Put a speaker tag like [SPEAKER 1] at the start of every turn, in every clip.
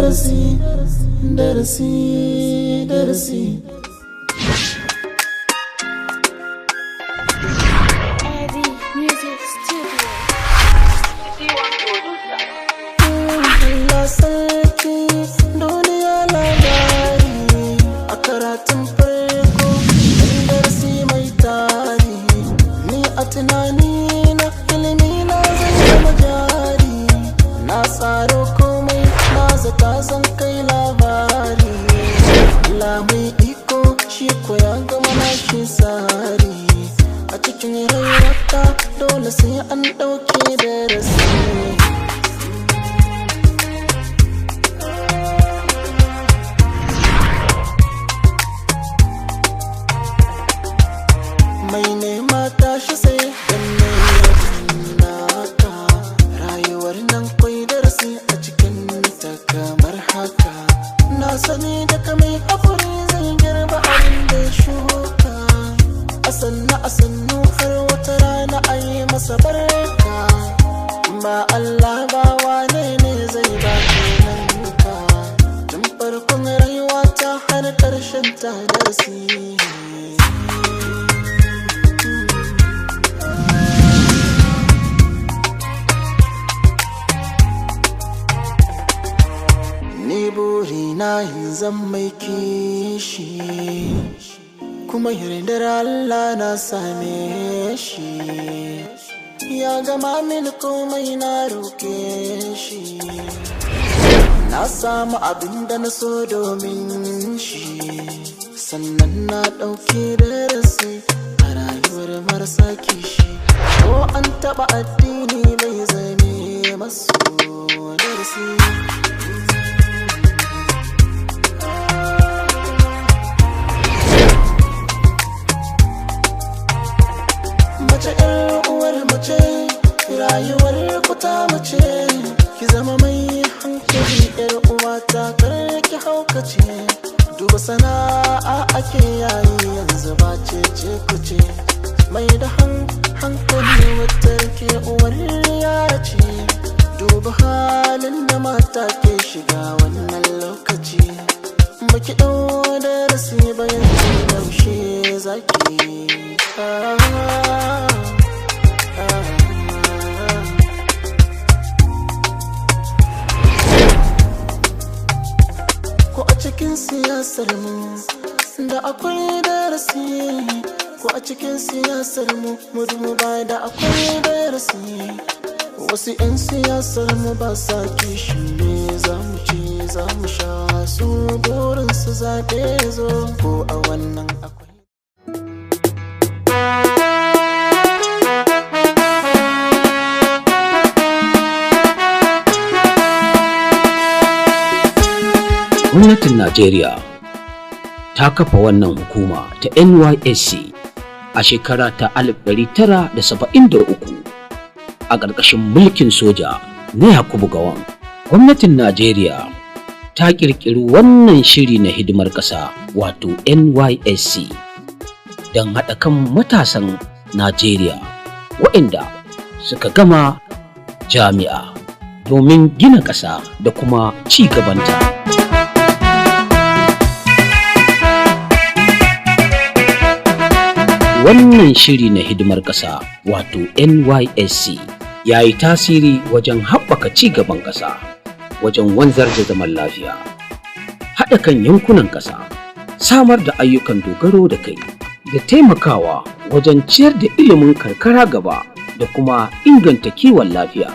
[SPEAKER 1] Darasi, darasi, darasi.
[SPEAKER 2] Eddie Music Studio.
[SPEAKER 1] Allah sarki, duniya labari. A karatun farko ɗan darasi mai tarihi. Ni a tunani na, ilimi na zai zama jari. Na tsaro komai, na zata zan kai labari. Allah mai iko, shi ko ya gama nashi tsari. A cikin rayuwata dole sai an ɗauke darasi. Mai nema tashi sai dan naka. Rayuwar nan kwai darasi a cikin ta kamar haka. Na sani da mai hakuri zai girba abin da ya shuka. A sannu a sannu har wata rana a yi masa barka. Ba Allah ba, wane ne zai ba ka? Tun farkon rayuwa ta har karshen ta, darasi. Ni burina in zan mai kishi, kuma yardar Allah na same shi. Ya gama mini komai, na roke shi. Na samu abin da na so domin shi. Sannan na ɗauki darasi a rayuwar marasa kishi. Ko an taɓa addini bai zame masu darasi. Mace 'yar uwar mace, rayuwar ku ta mace. Ki zama mai hankali 'yar uwa ta, kar ki haukace. Duba sana'a ake yayi yanzu, ba ce ce ku ce. Mai da hankali, wata ke uwar yara ce. Duba halin da mata ke shiga wannan lokaci. Baki ɗau darasi ba yanzu, yaushe zaki? Ah, ah, ah. Ko a cikin siyasar mu da akwai darasi. Ko a cikin siyasar mu, mu duba da akwai darasi. Wasu 'yan siyasar mu ba sa kishi ne, za mu ci za mu sha, su burin su zaɓe zo. Ko a wannan akwai.
[SPEAKER 3] Gwamnatin Najeriya ta kafa wannan hukuma ta NYSC a shekara ta 1973 a ƙarƙashin mulkin soja na Yakubu Gowon. Gwamnatin Najeriya ta ƙirƙiri wannan shiri na hidimar ƙasa, wato NYSC, don haɗa kan matasan Najeriya waɗanda suka gama jami'a domin gina ƙasa da kuma ci gabanta. Wannan shiri na hidimar ƙasa, wato NYSC, ya yi tasiri wajen haɓaka ci gaban ƙasa, wajen wanzar da zaman lafiya, haɗa kan yankunan ƙasa, samar da ayyukan dogaro da kai, da taimakawa wajen ciyar da ilimin karkara gaba da kuma inganta kiwon lafiya.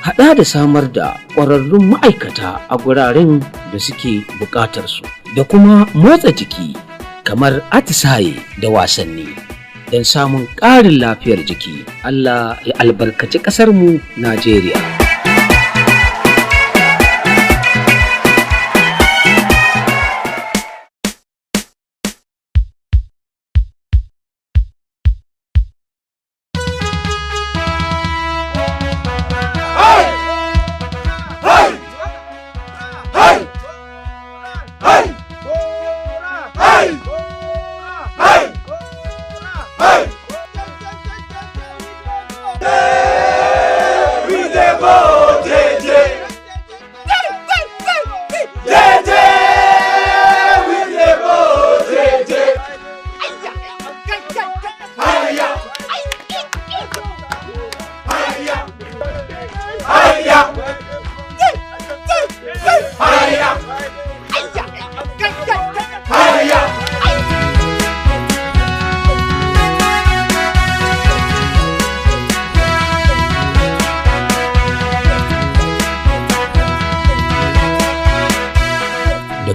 [SPEAKER 3] Haɗa da samar da ƙwararrun ma'aikata a guraren da suke buƙatar su, da kuma motsa jiki kamar atisaye da wasanni don samun ƙarin lafiyar jiki. Allah ya albarkaci ƙasarmu Najeriya.
[SPEAKER 4] We dey go!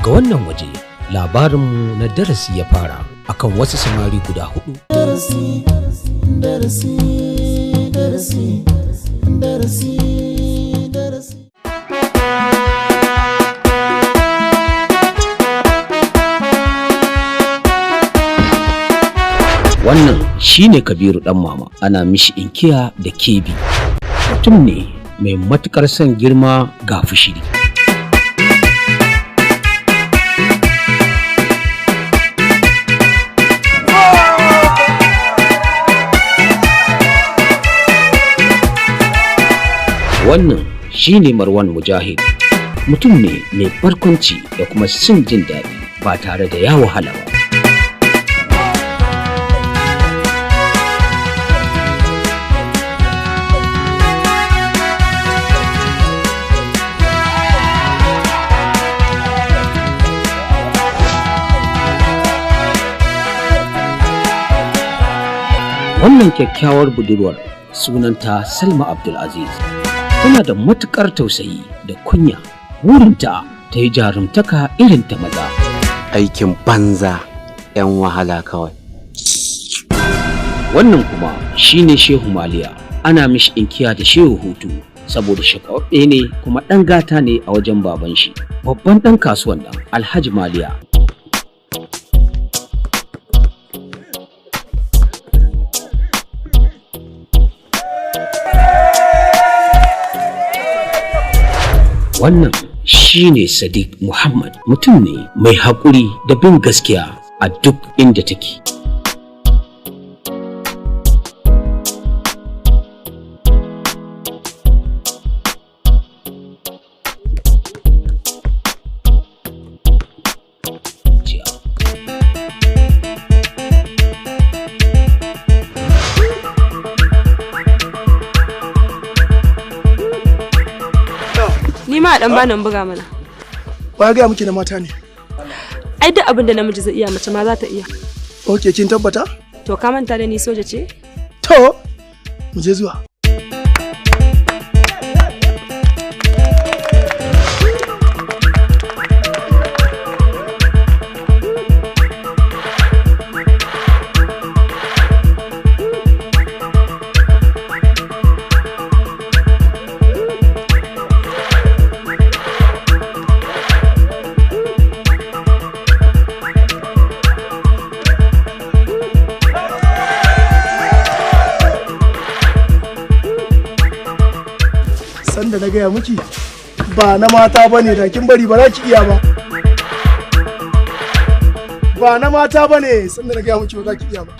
[SPEAKER 3] Daga wannan waje labarinmu na darasi ya fara akan wasu samari guda hudu.
[SPEAKER 1] Darasi, darasi, darasi, darasi, darasi.
[SPEAKER 3] Wannan shine Kabiru ɗan mama, ana mishi inkiya da Kebi. Mutum ne mai matuƙar son girma ga fushiri. Wannan shine Marwan Mujahid. Mutum ne mai barkwanci da kuma son jin daɗi ba tare da ya wahala ba. Wannan kyakkyawar budurwar sunanta Salma Abdulaziz. Tana da matuƙar tausayi da kunya. Burinta ta yi jarumtaka irin ta maza.
[SPEAKER 4] Aikin banza, 'yan wahala kawai.
[SPEAKER 3] Wannan kuma shine Shehu Maliya. Ana mishi inkiya da Shehu Hutu saboda shakwaɓe ne kuma ɗan gata ne a wajen baban shi. Babban ɗan kasuwan nan Alhaji Maliya. Wannan shine Sadiq Muhammad, mutum ne mai haƙuri da bin gaskiya a duk inda take.
[SPEAKER 5] Ni ma a dan bani in buga mana.
[SPEAKER 1] Wa gaya muke da mata ne?
[SPEAKER 5] Ai duk abin da namiji zai iya, mace ma za ta iya.
[SPEAKER 1] Ok, kin tabbata?
[SPEAKER 5] To ka manta da ni soja ce?
[SPEAKER 1] To, mu je zuwa. Sanda na gaya miki ba na mata ba ne, da kin bari ba za ki iya ba. Ba na mata ba ne, sanda na gaya miki ba za ki iya ba.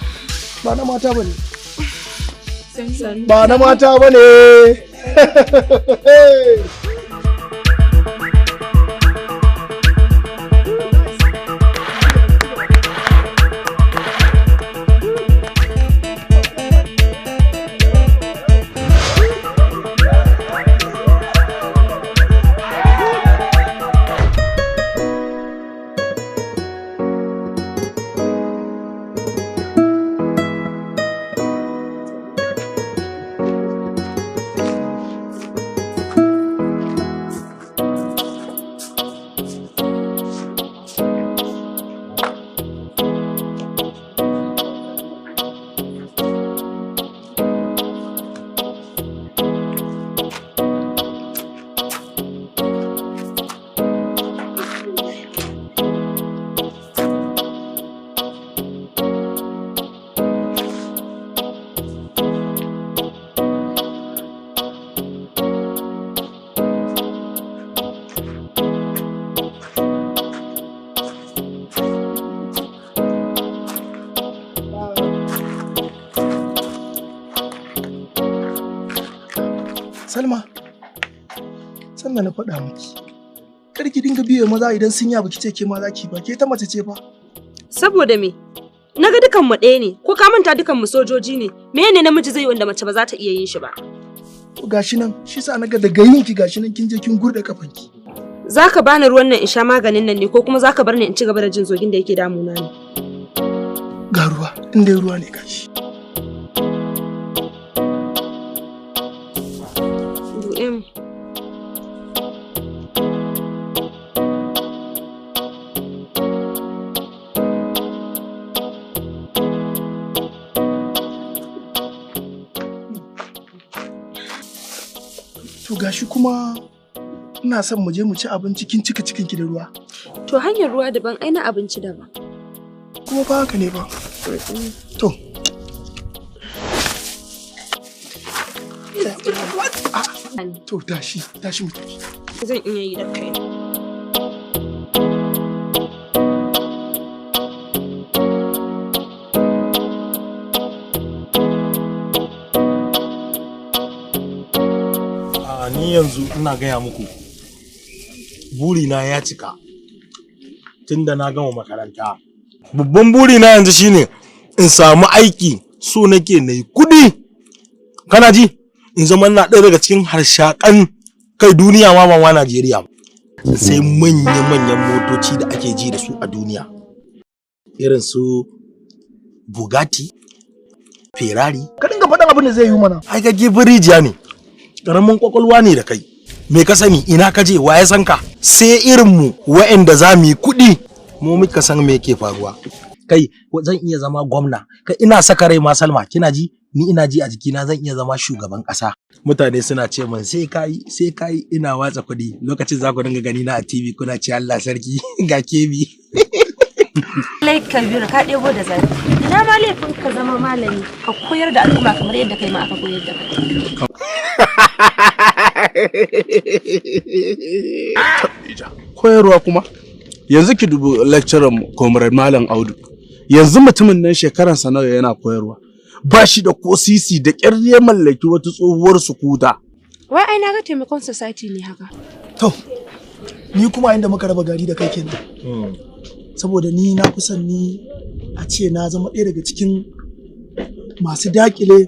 [SPEAKER 1] Ba na mata ba ne. Ba na mata ba ne. Salma, sanda na faɗa miki, kar ki dinga biye maza idan sun yi abu kice ke ma za ki ba, ke ta mace ce fa.
[SPEAKER 5] Saboda me? Naga dukan mu ɗaya ne, ko ka manta dukan mu sojoji ne. Me ne namiji zai yi wanda mace ba za ta iya yin shi ba?
[SPEAKER 1] To gashi nan, shi sa naga daga yin ki gashi nan kin je kin gurɗe kafanki.
[SPEAKER 5] Zaka bani ruwan nan in sha maganin nan ne ko kuma zaka bar ni in ci gaba da jin zogin da yake damuna ne?
[SPEAKER 1] Ga ruwa, in dai ruwa ne gashi.
[SPEAKER 5] Buɗe mu.
[SPEAKER 1] To gashi kuma ina son mu je mu ci abinci kin cika cikin ki da ruwa.
[SPEAKER 5] To hanyar ruwa daban ai na abinci daban.
[SPEAKER 1] Kuma ba haka ne ba. To. To tashi, tashi mu tafi.
[SPEAKER 5] Zan iya yi da kai.
[SPEAKER 6] Ni yanzu ina gaya muku burina ya cika tunda na gama makaranta. Babban burina yanzu shine in samu aiki, so nake na yi kudi. Kana ji? In zama ina ɗaya daga cikin harshakan kai duniya ma ba ma Najeriya. Sai manya-manyan motoci da ake ji da su a duniya irin su Bugatti, Ferrari.
[SPEAKER 1] Ka dinga faɗin abin da zai yi mana.
[SPEAKER 6] Ai ka gefen rijiya ne, karamin kwakwalwa ne da kai. Me ka sani? Ina ka je? Wa ya san ka? Sai irin mu wa'anda za mu yi kuɗi mu muka san me yake faruwa. Kai, zan iya zama gwamna. Kai, ina saka rai ma Salma, kina ji? Ni ina ji a jikina zan iya zama shugaban ƙasa. Mutane suna ce min sai kai sai kai, ina watsa kuɗi. Lokacin za ku dinga gani na a TV kuna ce Allah sarki ga kebi.
[SPEAKER 5] Lai Kabiru, ka ɗebo da zafi. Ina ma laifin ka zama malami ka koyar da al'umma kamar yadda kai ma aka koyar da kai.
[SPEAKER 7] Koyarwa kuma? Yanzu ki dubi lecturer mu Comrade Malam Audu. Yanzu mutumin nan shekaransa nawa yana koyarwa. Ba shi da ko sisi, da ƙyar ya mallaki wata tsohuwar sukuta.
[SPEAKER 5] Wai ai na ga taimakon society ne haka.
[SPEAKER 1] To, ni kuma inda muka raba gari da kai kenan. Saboda ni na fi son ni a ce na zama ɗaya daga cikin masu dakile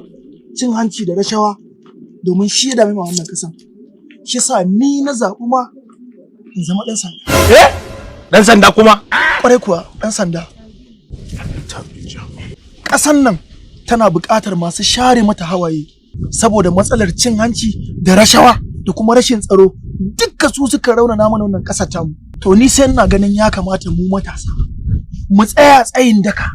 [SPEAKER 1] cin hanci da rashawa, domin shi ya dame ma wannan kasan. Shi sa ni na zaɓi ma in zama ɗan sanda.
[SPEAKER 6] Eh? Ɗan sanda kuma?
[SPEAKER 1] Ƙwarai kuwa, ɗan sanda. Ƙasan nan tana buƙatar masu share mata hawaye saboda matsalar cin hanci da rashawa da kuma rashin tsaro, dukka su suka raunana mana wannan ƙasar tamu. To ni sai ina ganin ya kamata mu matasa mu tsaya tsayin daka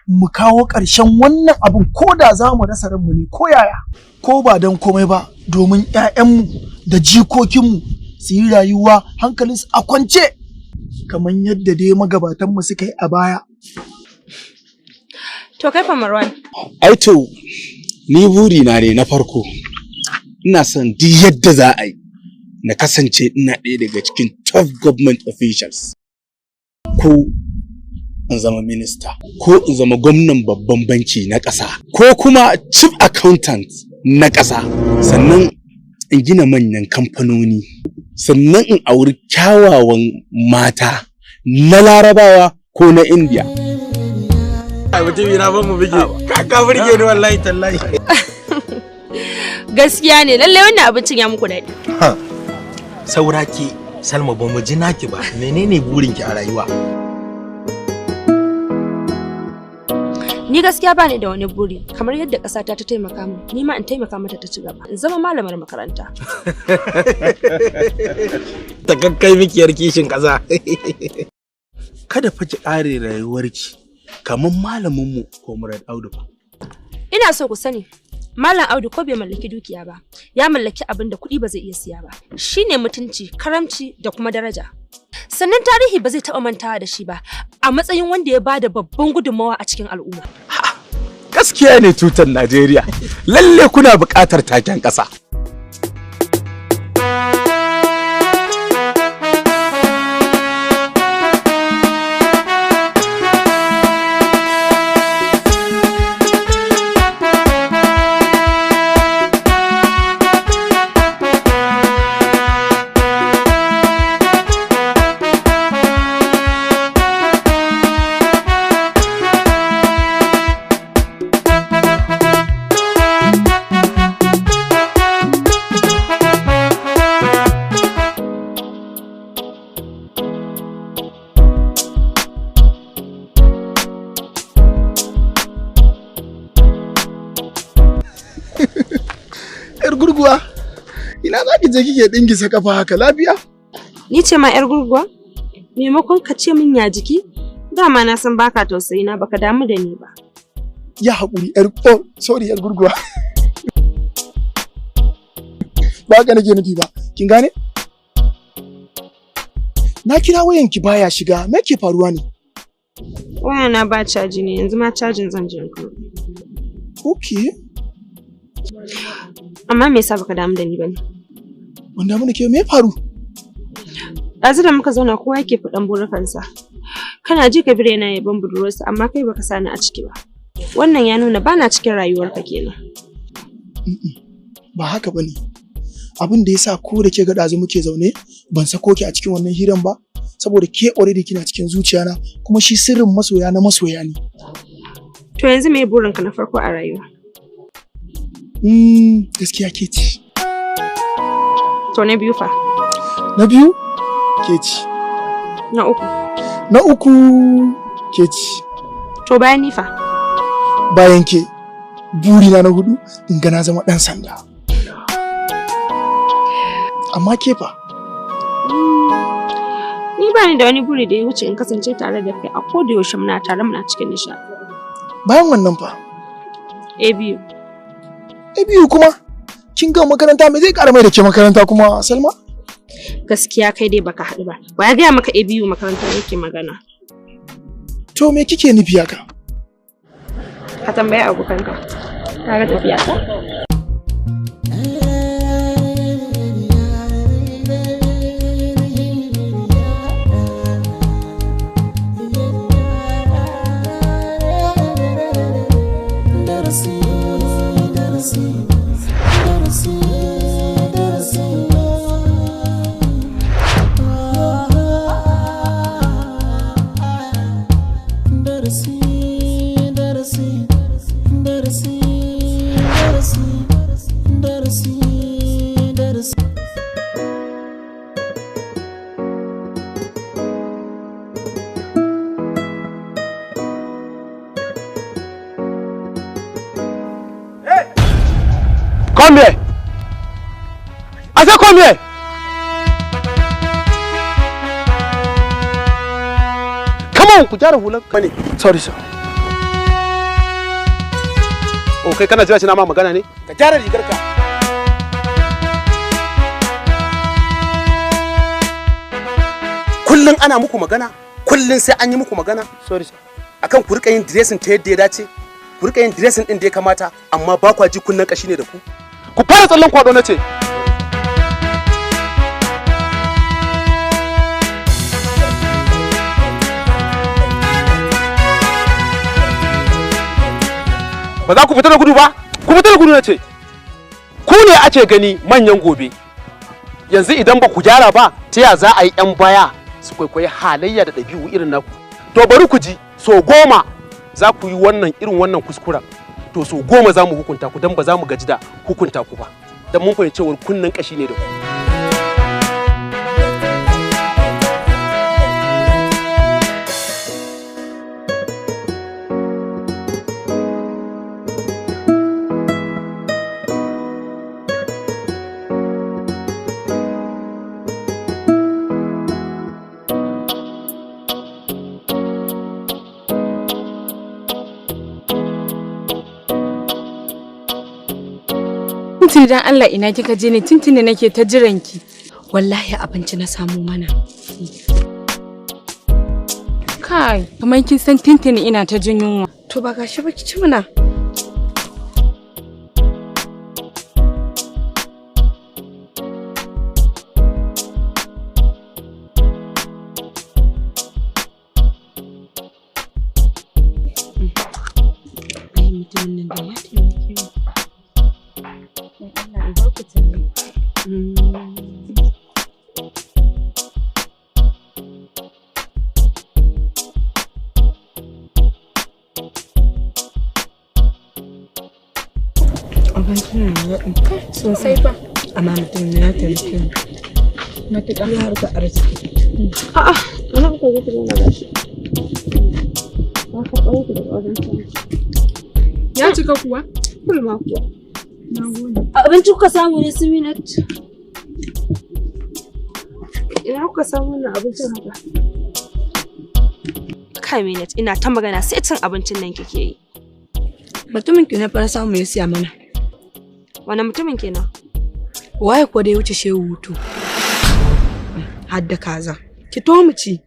[SPEAKER 1] mu kawo ƙarshen wannan abun, ko da za mu rasa ranmu ne ko yaya, ko ba don komai ba, domin 'ya'yanmu da jikokinmu su yi rayuwa hankalinsu a kwance kamar yadda dai magabatanmu suka yi a baya.
[SPEAKER 5] To kai fa Marwan.
[SPEAKER 7] Ai to ni burina ne na farko ina son duk yadda za a yi na kasance ina ɗaya daga cikin top government officials, ko in zama minista, ko in zama gwamnan babban banki na ƙasa, ko kuma chief accountant na ƙasa, sannan in gina manyan kamfanoni, sannan in auri kyawawan mata na Larabawa ko na India.
[SPEAKER 6] Ai mutum na ban mu bige. Ka burge ni wallahi tallahi.
[SPEAKER 5] Gaskiya ne, lallai wannan abincin ya muku daɗi.
[SPEAKER 6] Saura ki Salma, ba mu ji naki ba. Menene burinki a rayuwa?
[SPEAKER 5] Ni gaskiya bani da wani buri, kamar yadda ƙasata ta taimaka min, ni ma in taimaka mata ta ci gaba, in zama malamar makaranta.
[SPEAKER 6] Takakkai mikiyar kishin ƙasa.
[SPEAKER 7] Kada fa ki ƙare rayuwarki kamar malaminmu Comrade Audu fa.
[SPEAKER 5] Ina so ku sani, Malam Audu ko bai mallaki dukiya ba, ya mallaki abin da kuɗi ba zai iya siya ba. Shine mutunci, karamci da kuma daraja. Sannan tarihi ba zai taɓa mantawa da shi ba, a matsayin wanda ya bada babban gudunmawa a cikin al'umma.
[SPEAKER 7] Gaskiya ne tutar Najeriya. Lalle kuna buƙatar taken ƙasa.
[SPEAKER 1] Yar gurguwa, ina za ki je kike dingisa kafa haka, lafiya?
[SPEAKER 5] Ni ce ma 'yar gurguwa? Maimakon ka ce min ya jiki, dama na san baka tausayi na, baka damu da ni ba.
[SPEAKER 1] Ya haƙuri yar, oh sorry, yar gurguwa. Ba haka nake nufi ba. Kin gane? Na kira wayanki baya shiga. Me ke faruwa ne?
[SPEAKER 5] Waya na ba caji ne, yanzu ma cajin zan je in karɓo.
[SPEAKER 1] Okay.
[SPEAKER 5] Amma me yasa baka damu da ni bane?
[SPEAKER 1] Ban damu da ke, me ya faru?
[SPEAKER 5] Ɗazu da muka zauna kowa yake faɗan burukansa. Kana ji Kabir yana yaban budurwarsa amma kai baka sani a ciki ba. Wannan ya nuna bana cikin rayuwarka kenan.
[SPEAKER 1] Ba haka bane. Abin da yasa ko da ke ga ɗazu muke zaune ban sako ki a cikin wannan hiran ba saboda ke already kina cikin zuciyana kuma shi sirrin masoya na masoya ne.
[SPEAKER 5] To yanzu me burinka na farko a rayuwa?
[SPEAKER 1] Gaskiya ke ce.
[SPEAKER 5] To na biyu fa?
[SPEAKER 1] Na biyu ke ce.
[SPEAKER 5] Na uku?
[SPEAKER 1] Na uku ke ce.
[SPEAKER 5] To bayan ni fa?
[SPEAKER 1] Bayan ke burina na hudu in ga na zama ɗan sanda. Amma ke fa?
[SPEAKER 5] Ni ba ni da wani buri da ya wuce in kasance tare da kai a koda yaushe muna tare muna cikin nishaɗi.
[SPEAKER 1] Bayan wannan fa?
[SPEAKER 5] A biyu.
[SPEAKER 1] A biyu kuma? Kin gama makaranta, me zai ƙara mai da ke makaranta kuma, Salma?
[SPEAKER 5] Gaskiya kai dai baka haɗu ba. Wa ya gaya maka A biyu makaranta yake magana?
[SPEAKER 1] To me kike nufi haka?
[SPEAKER 5] Ka tambayi abokanka. Ka ga tafiya ta?
[SPEAKER 1] Darasi, darasi, darasi, darasi. Darasi, darasi, darasi, darasi, darasi, darasi.
[SPEAKER 7] Come here. I said come here. Come on, ku gyara hular ka ne.
[SPEAKER 1] Sorry, sir.
[SPEAKER 7] Oh, kai kana jira shi na ma magana ne? Ka gyara rigar ka. Kullum ana muku magana, kullum sai an yi muku magana.
[SPEAKER 1] Sorry, sir.
[SPEAKER 7] Akan ku rika yin dressing ta yadda ya dace, ku rika yin dressing din da ya kamata, amma ba kwa ji, kunnen kashi ne da ku. Ku fara tsallen kwado na ce. Ba za ku fita da gudu ba, ku fita da gudu na ce. Ku ne ake gani manyan gobe. Yanzu idan ba ku gyara ba, ta ya za a yi 'yan baya su kwaikwayi halayya da ɗabi'u irin naku? To bari ku ji, so 10 za ku yi wannan irin wannan kuskuren. To so 10 za mu hukunta ku, don ba za mu gaji da hukunta ku ba. Don mun fahimci cewar kunnen kashi ne da ku.
[SPEAKER 8] Tuntuni dan Allah ina kika je ne? Tuntuni nake ta jiran ki.
[SPEAKER 9] Wallahi abinci na samu mana.
[SPEAKER 8] Kai, kamar kin san tuntuni ina ta jin yunwa.
[SPEAKER 9] To ba gashi ba, ki ci mana. Ai mutumin nan da ya taimake mu.
[SPEAKER 8] Allah ya bar ku tare.
[SPEAKER 9] Abincin nan ya daɗi.
[SPEAKER 8] Sosai fa.
[SPEAKER 9] Amma mutumin nan ya taimake mu.
[SPEAKER 8] Matuƙa.
[SPEAKER 9] Ya harka arziki.
[SPEAKER 5] A'a, wani ku ku zauna gashi. Na karɓo ku daga wajen sa.
[SPEAKER 8] Ya cika kuwa?
[SPEAKER 5] Kulma kuwa.
[SPEAKER 8] Na gode.
[SPEAKER 5] Abinci kuka samu ne su Minat? Ina kuka samu wannan abincin haka? Kai Minat, ina ta magana sai cin abincin nan kike yi.
[SPEAKER 9] Mutumin ki na fara samu ya siya mana.
[SPEAKER 5] Wani mutumin kenan?
[SPEAKER 9] Waye ko da ya wuce Shehu Hutu? Har da kaza. Ki to mu ci.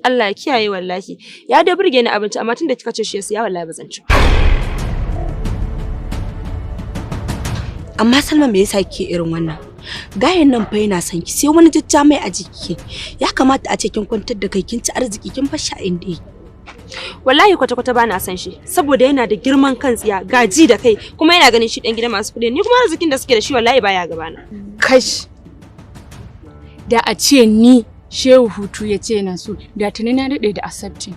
[SPEAKER 5] Allah ya kiyaye wallahi. Ya dai burge ni abinci amma tunda kika ce shi ya siya wallahi ba zan ci.
[SPEAKER 9] Amma Salma me yasa kike irin wannan? Gayen nan fa yana son ki sai wani jajja mai a jiki. Ya kamata a ce kin kwantar da kai, kin ci arziki, kin fashi a inda yake.
[SPEAKER 5] Wallahi kwata kwata bana son shi saboda yana da girman kan tsiya, gaji da kai, kuma yana ganin shi dan gidan masu kuɗi, ni kuma arzikin da suke da shi wallahi baya gabana.
[SPEAKER 8] Kash. Da a ce ni Shehu Hutu ya ce yana so, da tuni na daɗe da accepting.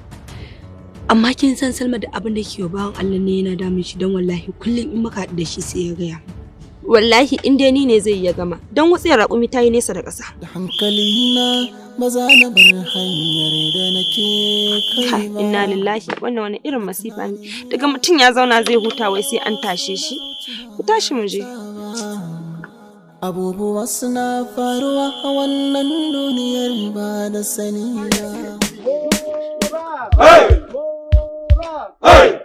[SPEAKER 9] Amma kin san Salma da abin da ke wa bawan Allah ne yana damun shi, don wallahi kullum in muka haɗu da shi sai ya gaya.
[SPEAKER 5] Wallahi in dai ni ne zai iya gama, don wutsiyar raƙumi ta yi nesa da ƙasa.
[SPEAKER 1] Da hankalina ba za na bar hanyar da nake kai ba.
[SPEAKER 5] Inna lillahi, wannan wani irin masifa ne. Daga mutum ya zauna zai huta wai sai an tashe shi. Ku tashi mu je.
[SPEAKER 1] Abubuwa suna faruwa a wannan duniyar ba da sani ba.
[SPEAKER 6] Hey! Hey!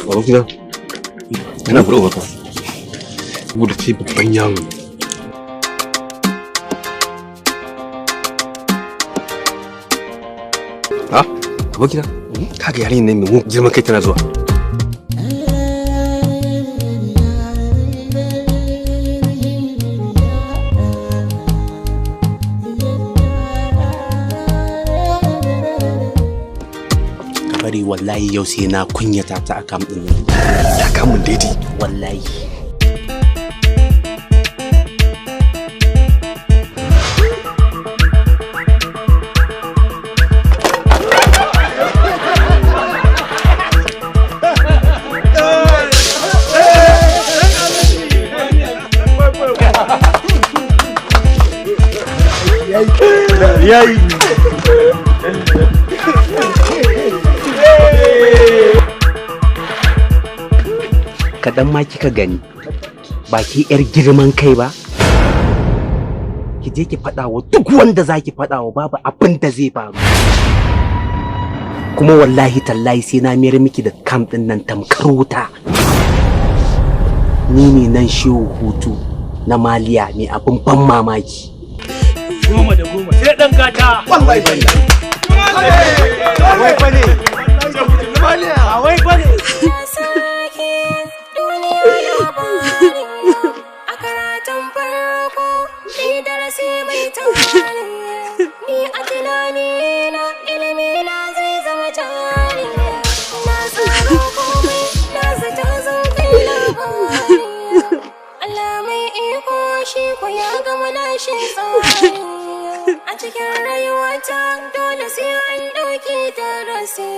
[SPEAKER 10] Abokina, yana buɗe wata. Saboda ce babban yaro ne. Ha? Abokina, kaga yarinyar nan mai girman kai tana zuwa.
[SPEAKER 4] Bari wallahi yau sai na kunyata ta akam din nan.
[SPEAKER 10] Ta kamun daidai.
[SPEAKER 4] Wallahi.
[SPEAKER 6] Yayi.
[SPEAKER 4] Kaɗan ma kika gani ba ki yar girman kai ba, ki je ki faɗa wa duk wanda za ki faɗa wa, babu abin da zai faru. Kuma wallahi tallahi sai na mayar miki da kam ɗin nan tamkar wuta. Ni ne nan Shehu Hutu na Maliya mai abin ban mamaki.
[SPEAKER 11] 10 da 10 sai ɗan gata.
[SPEAKER 7] Wallahi bane. Wai bane. Wai bane.
[SPEAKER 12] A karatun farko ni darasi mai taurari, ni a tunanina ilimi na zai zama jari, na tsaro komai na zata zan kai labari, Allah mai iko shi ko ya gama nashin tsari, a cikin rayuwata dole sai an ɗauki darasi.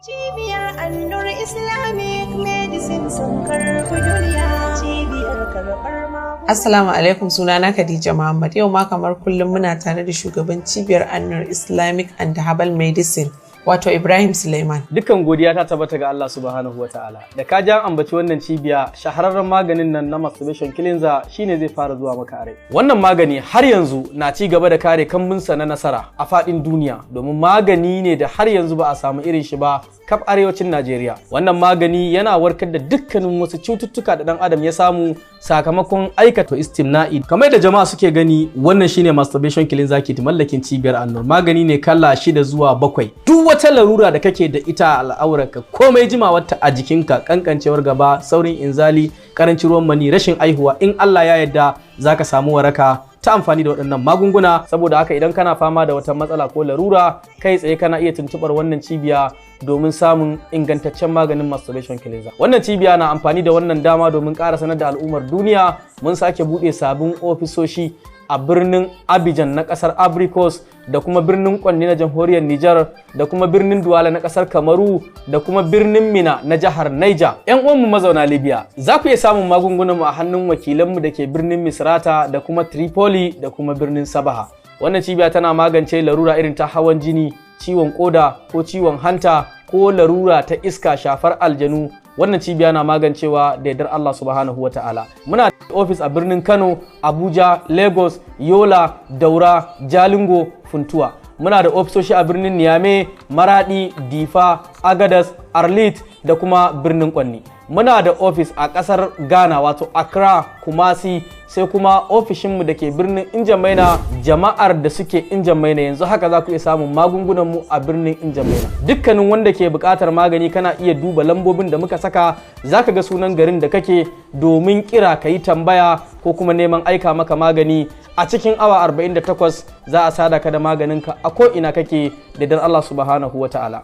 [SPEAKER 13] Cibiyar Annur Islamic Medicine sun karɓi duniya, cibiyar karɓar magunguna.
[SPEAKER 14] Assalamu alaikum, sunana Khadija Muhammad. Yau ma kamar kullum muna tare da shugaban cibiyar Annur Islamic and Herbal Medicine, wato Ibrahim Suleiman.
[SPEAKER 15] Dukkan godiya ta tabbata ga Allah subhanahu wa ta'ala. Da ka ji an ambaci wannan cibiya, shahararren maganin nan na masturbation cleanser shine zai fara zuwa maka a rai. Wannan magani har yanzu na ci gaba da kare kambunsa na nasara a faɗin duniya, domin magani ne da har yanzu ba a samu irin shi ba kaf arewacin Najeriya. Wannan magani yana warkar da dukkanin wasu cututtuka da ɗan adam ya samu sakamakon aikata istimna'i. Kamar da jama'a suke gani, wannan shine masturbation cleanser kit mallakin cibiyar Annur. Magani ne kala 6 zuwa 7. Duk wata larura da kake da ita a al'aurarka, komai jimawarta a jikinka, kankancewar gaba, saurin inzali, karancin ruwan mani, rashin aihuwa, in Allah ya yarda zaka samu waraka ta amfani da waɗannan magunguna. Saboda haka idan kana fama da wata matsala ko larura, kai tsaye kana iya tuntuɓar wannan cibiya domin samun ingantaccen maganin masturbation cleanser. Wannan cibiya na amfani da wannan dama domin ƙara sanar da al'ummar duniya mun sake buɗe sabbin ofisoshi a birnin Abidjan na kasar Abrikos, da kuma birnin Kwanni na jamhuriyar Nijar, da kuma birnin Duwala na kasar Kamaru, da kuma birnin Mina na jihar Niger. 'Yan uwanmu mazauna Libya, za ku iya samun magungunan mu a hannun wakilanmu da ke birnin Misrata da kuma Tripoli da kuma birnin Sabaha. Wannan cibiya tana magance larura irin ta hawan jini, ciwon koda ko ciwon hanta ko larura ta iska, shafar aljanu. Wannan cibiya na magancewa da yardar Allah subhanahu wa ta'ala. Muna da ofis a birnin Kano, Abuja, Lagos, Yola, Daura, Jalingo, Funtuwa. Muna da ofisoshi a birnin Niamey, Maradi, Difa, Agadas, Arlit da kuma birnin Kwanni. Muna da ofis a kasar Ghana, wato Accra, Kumasi, sai kuma ofishinmu da ke birnin Injamaina. Jama'ar da suke Injamaina, yanzu haka za ku iya samun magungunanmu a birnin Injamaina. Dukkanin wanda ke buƙatar magani, kana iya duba lambobin da muka saka, za ka ga sunan garin da kake domin kira ka yi tambaya ko kuma neman aika maka magani. A cikin awa 48 za a sada ka da maganinka a ko ina kake da dan Allah subhanahu wa ta'ala.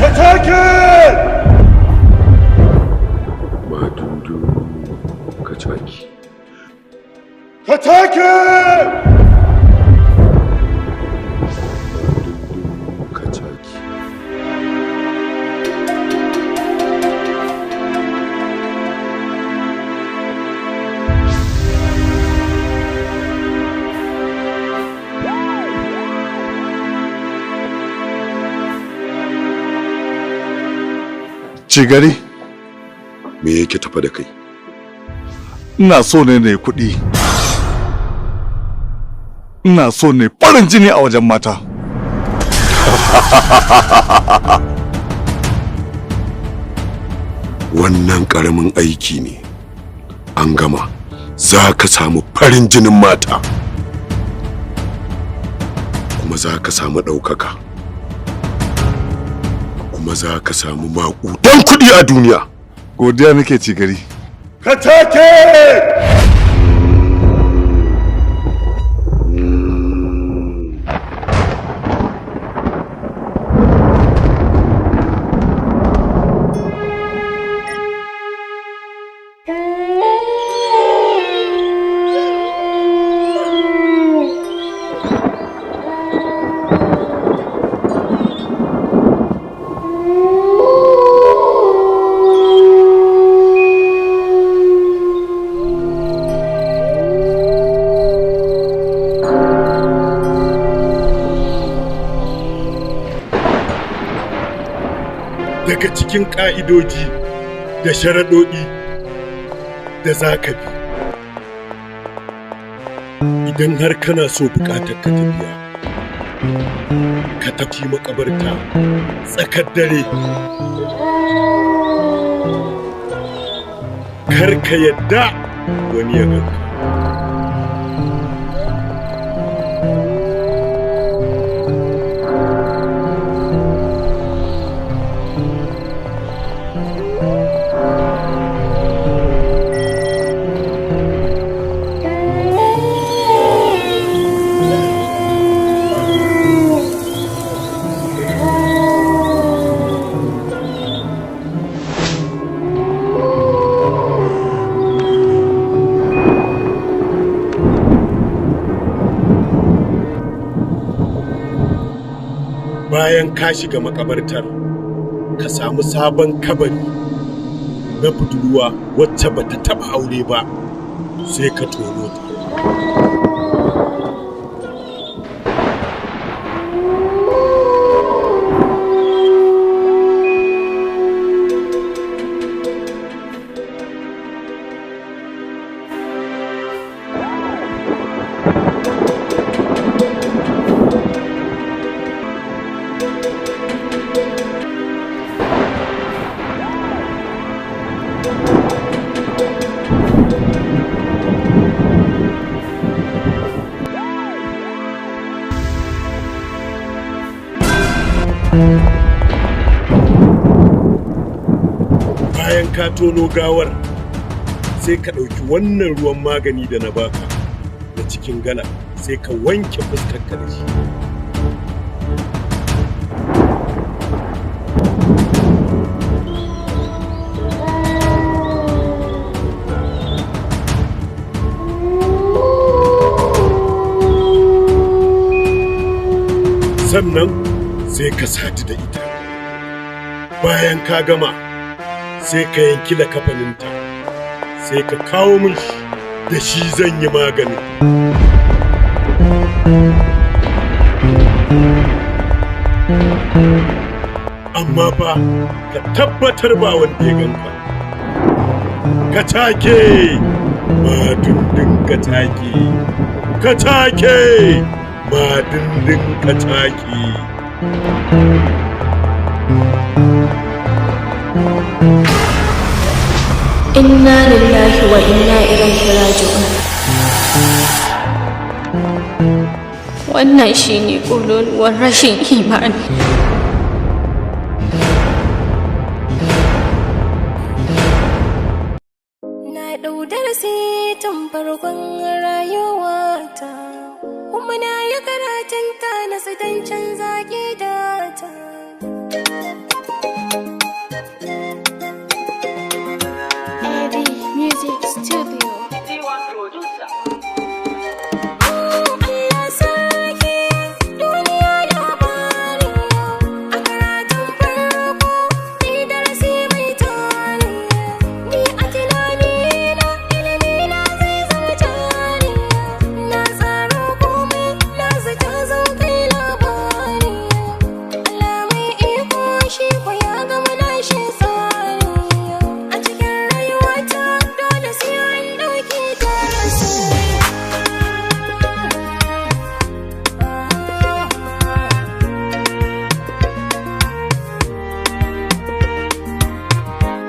[SPEAKER 16] Atake!
[SPEAKER 10] Madudu Kacaki.
[SPEAKER 16] Atake!
[SPEAKER 10] Madudu Kacaki.
[SPEAKER 16] Cigari.
[SPEAKER 10] Me yake tafa da kai?
[SPEAKER 16] Ina so ne na yi kuɗi. Ina so ne farin jini a wajen mata.
[SPEAKER 10] Wannan ƙaramin aiki ne. An gama. Za ka samu farin jinin mata. Kuma za ka samu ɗaukaka. Kuma za ka samu maƙudan kuɗi a duniya.
[SPEAKER 16] Godiya nake, Cigari.
[SPEAKER 10] Ka take!
[SPEAKER 17] Daga cikin ƙa'idoji da sharaɗoɗi da za ka bi idan har kana so buƙatar ka ta biya, ka tafi makabarta tsakar dare. Kar ka yadda wani ya ganka. Bayan ka shiga makabartar, ka samu sabon kabari na budurwa wacce bata taba aure ba, sai ka tono ta. ka tono gawar, sai ka ɗauki wannan ruwan magani da na baka da cikin gala, sai ka wanke fuskarka da shi. Sannan sai ka sadu da ita. Bayan ka gama, sai ka yanki da kafaninta, sai ka kawo min shi, da shi zan yi maganin. Amma fa ka tabbatar ba wanda ya ganka. Ka take ma dundun, ka take, ka take ma dundun, ka take.
[SPEAKER 2] Inna lillahi wa inna ilaihi raji'un. Wannan shine ƙololuwar rashin imani.
[SPEAKER 12] Na ɗau darasi tun farkon rayuwata, kuma na yi karatun ta na don canza gidata.
[SPEAKER 2] Eddie Music Studio.
[SPEAKER 12] Allah sarki duniya labari, a karatun farko ni darasi mai tari. Ni a tunanina ilimina zai zama jari, na tsaro komai na zata zan kai labari. Allah mai iko shi ko ya gama nashi tsari, a cikin rayuwata dole sai an ɗauki darasi.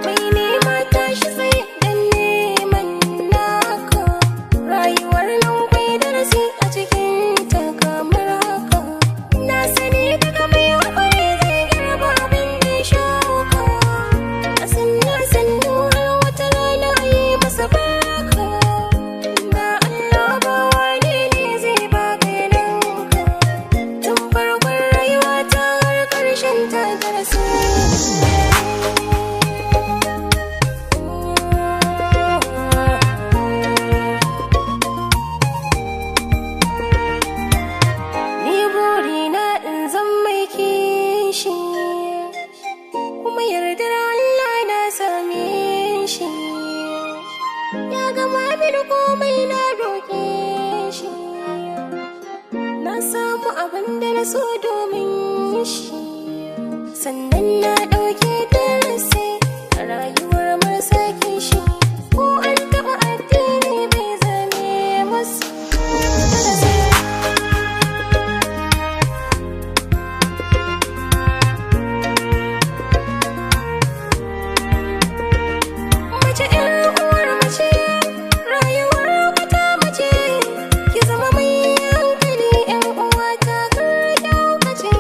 [SPEAKER 12] Mai nema tashi tsaye dan neman naka, rayuwar nan kwai darasi a cikin ta kamar haka. Na sani daga mai haƙuri zai girba abin da ya shuka, a sannu sannu har wata rana a yi masa baka. Ba Allah ba wane ne zai baka yaninka, tun farkon rayuwa ta har ƙarshen ta darasi. Ni burina in zan mai kishi, kuma yardar Allah na same shi. Ya gama mini komai na roƙe shi, na samu abin da na so domin shi. Sannan na ɗauki darasi a rayuwar marasa kishi, ko an taɓa addini bai zame masu darasi. Mace ƴar uwar mace, rayuwar wata mace, ki zama mai hankali ƴar uwa ta, kar ki haukace.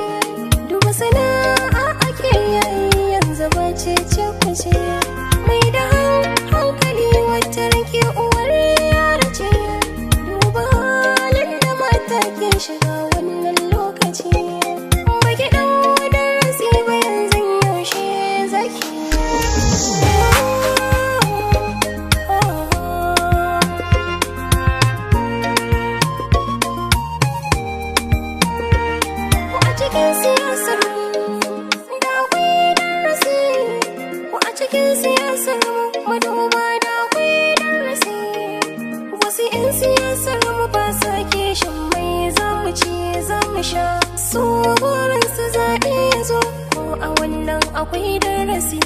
[SPEAKER 12] Duba sana'a ake yayi yanzu ba cece kuce, mai da hankali wata ranke uwar yara ce. Duba halin da mata ke shiga wannan lokaci, baki ɗau darasi ba yanzu yaushe zaki? Ko a cikin siyasar mu da akwai darasi, ko a cikin siyasar mu maduba da akwai darasi. Wasu 'yan siyasar mu ba sa kishin mai za mu ci za mu sha, su burin su zaɓe ya zo, ko a wannan akwai darasi.